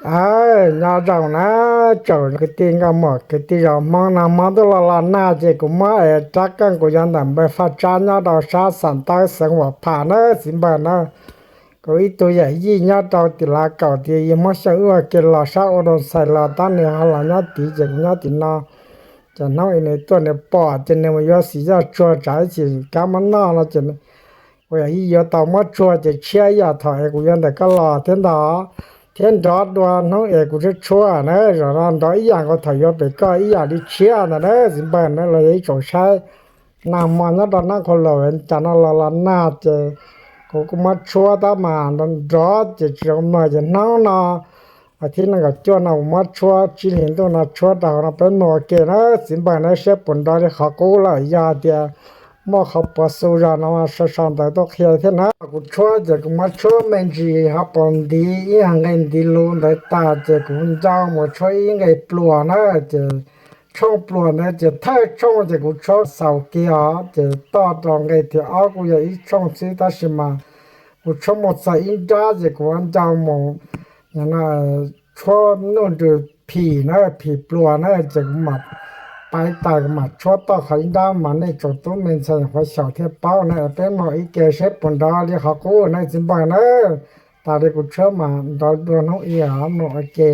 Aw, nyob zoo na, tsoom kwv tij nkauj muam kwv tij zos Hmoob no, Hmoob tuaj los los nag ces kuv muab es rab keej kuv yuav ntawm npawg Faj Tsab nyob rau sab Xam Tawb xeev Huam Pham na txiv npawg na. Kuv ib tug yawm yij nyob rau tim Lav Kaum tias yog muab xyoo wb ua ke los sab ua rau ntxhais los tab nws ho los nyob tid ces kuv nyob tim no. Ces hnub ib nws tuaj nws pom ces nws mus yuav xim yoj tsuag tsam ib chim kab muab noj no ces kuv yawm yij yuav tau muab tsuag ces tshiab ib yam thaum es kuv yuav ntawm koj los thiab ntag, thiab nrov dua hnub es kuv tshuab tshuab na, zaum no nrov ib yam nkaus thaum yuav pem koj ib yam li tshiab ntag na txiv npawg na. Los yog ib tsoom saib nag hmo nyob rau Nab Qhua Laus cas no los los nag ces kuv kuj muab tshuab tab mas nrov ces tsis zoo mloog ces hnub no thiab nees nkaum cuaj no kuv muab tshuab tsib hlis ntuj no tshuab rau hauv no peb mloog ua ke na txiv npawg na seb puas nrov li qhov qub lawm. Yog tias muaj qhov puas xu zog no sau sau ntawv tuaj qhia thiab na. Kuv tshuab ces kuv muab tshuab me ntsis ho puas ntiv ib yam nqe ntiv lus ntawd tag ces kuv ncau mus tshuab ib nqe pluas na. Ces tshooj pluas ntawd ces thawj tshooj ces kuv tshuab xaus kiag os ces toj rau nqe thib ob kuj yog ib tshooj xwb tab sis mas kuv tshuab mus txog ib nrab ces kuv ncau mus tshuab nuj nrws phim na, phim pluas na ces kuv mam pais tas kuv mam tshuab toj qhov ib nrab mas nej tsoom tub me ntxhais nyuam qhuav xyaum thiaj paub na. Peb mloog ib ke seb puas nrov li qhov qub na txiv npawg na. Tas li kuv tshuab mas nrov dua hnub ib mloog ua ke.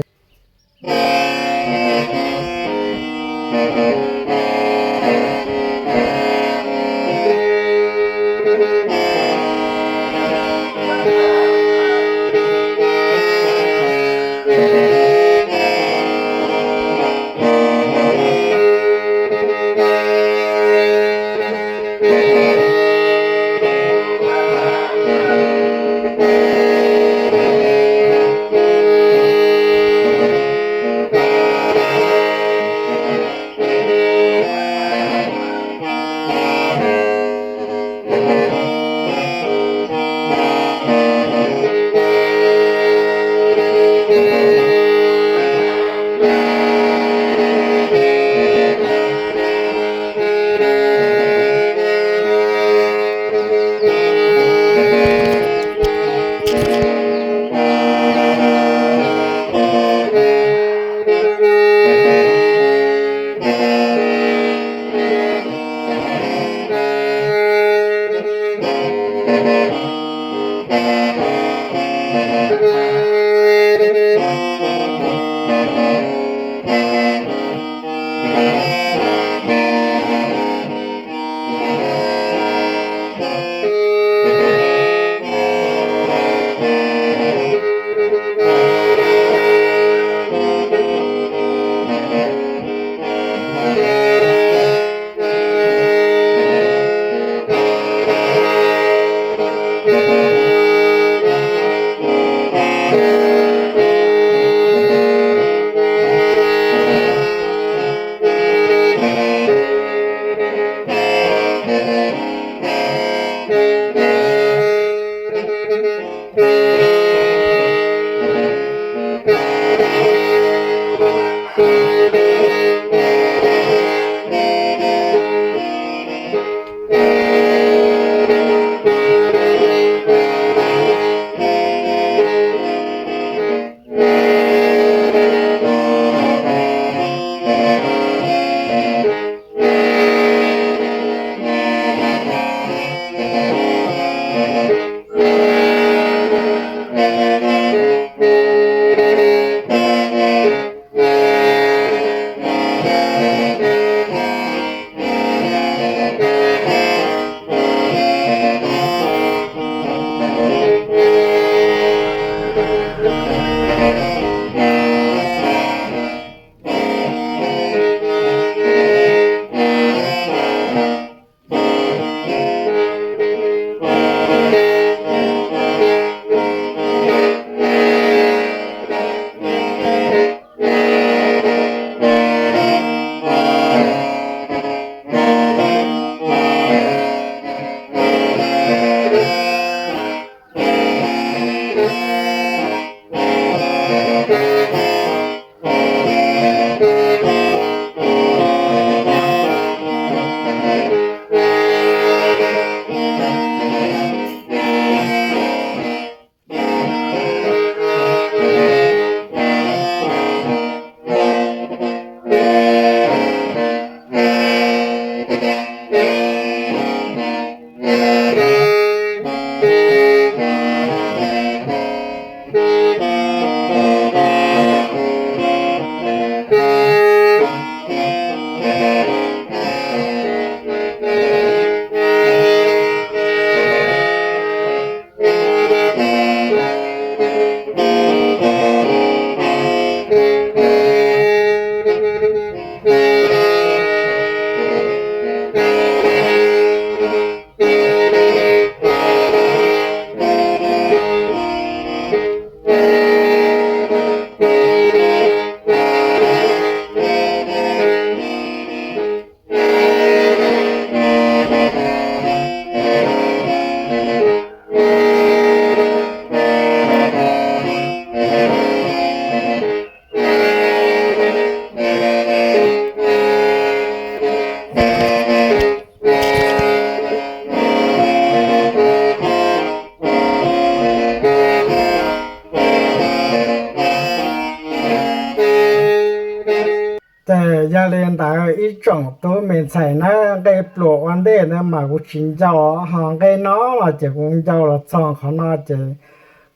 Yog li ntawd ib tsoom tub me ntxhais na, nqe pluas ua ntej ntawd mas kuv tsis ncau, ho nqe no los ces kuv ncau los txog qhov no ces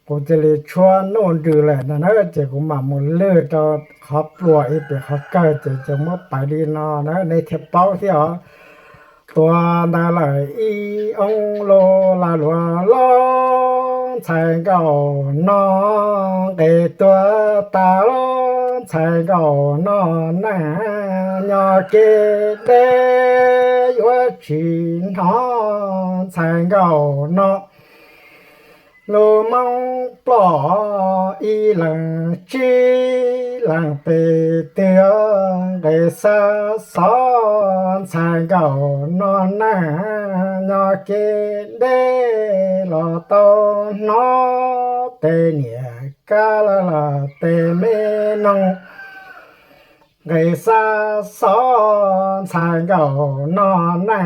kuv cia li tshuab nuj nrws lawm ntag na, ces kuv mam mus lwg rau qhov pluas ib pem qhov kawg ces ces muab pais li no na nej thiaj paub thiab os. Tuag ntawd lawm ib oob lub lag luam los ntxhais nkauj no, nqe tuag tas los ntxhais nkauj no na, nyob kev deb yuav tsis hnov ntxhais nkauj no. Lub moob ploj ib leeg tsib leeg pem twg, nqe xa xov ntxhais nkauj no na, nyob kev deb los tau hnov tes niam kab laj los tes me noog. Nqe xa xov ntxhais nkauj no na,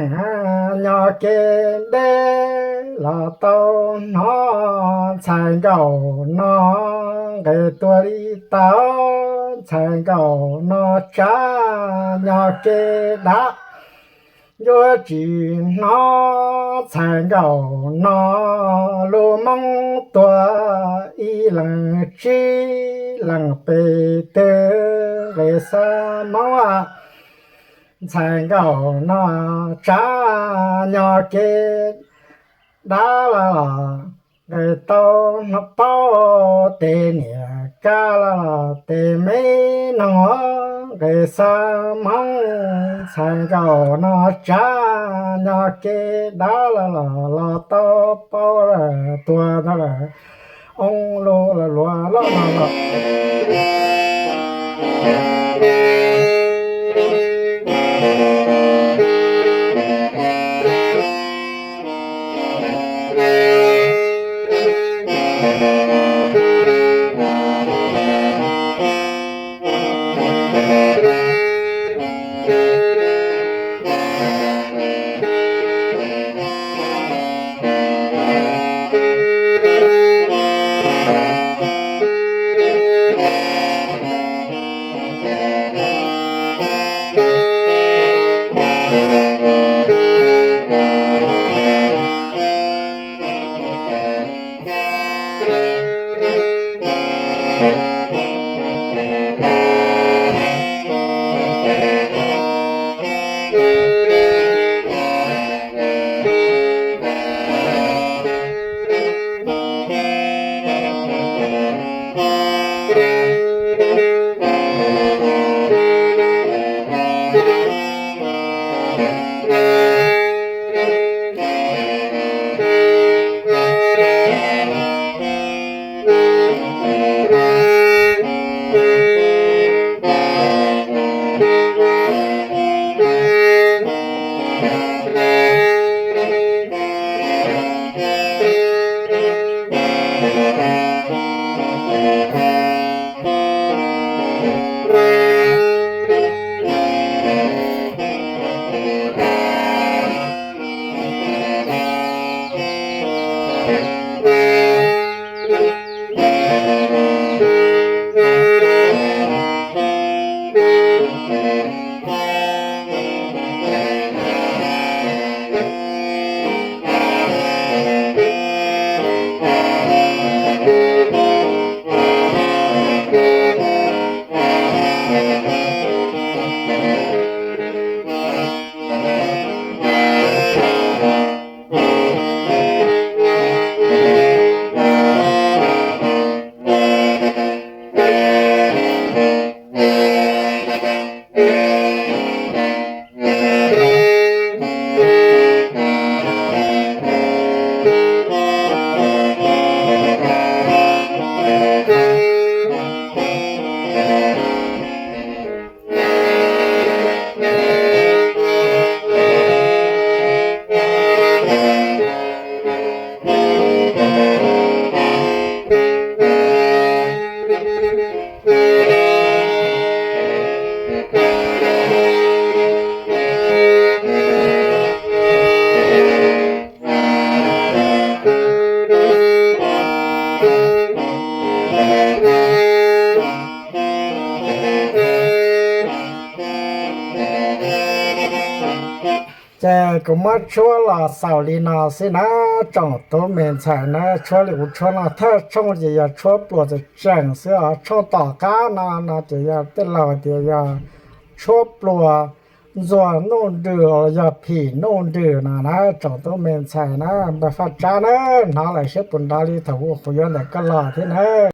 nyob kev deb los tau hnov ntxhais nkauj no. Nqe tuag li tau ntxhais nkauj no tsav, nyob kev dab yuav tsis hnov ntxhais nkauj no. Lub moob tuag ib leeg tsib leeg pem twg, nqe xa moob ntxhais nkauj no tsav, nyob kev dab los nqe tau hnov paub tes niam kab laj los tes me noog. Nqe xa moob ntxhais nkauj no tsav, nyob kev dab los los tau paub lawm tuag ntawd lawm. Oob lub lag luam los los los Ces kuv muab tshuab los xaus li no xwb na, tsoom tub me ntxhais na. Tshuab li kuv tshuab no thawj tshooj ces yog tshuab pluas txawm tseem xwb os. Tshooj tom qab no no ces yog tej laus tias yog tshuab pluas ntxuag nuj nrws los yog phim nuj nrws no na, tsoom tub me ntxhais na. Npawg Faj Tsab na, hnov lawm saib puas nrov li thaum ub kuv yuav ntawm koj los thiab na.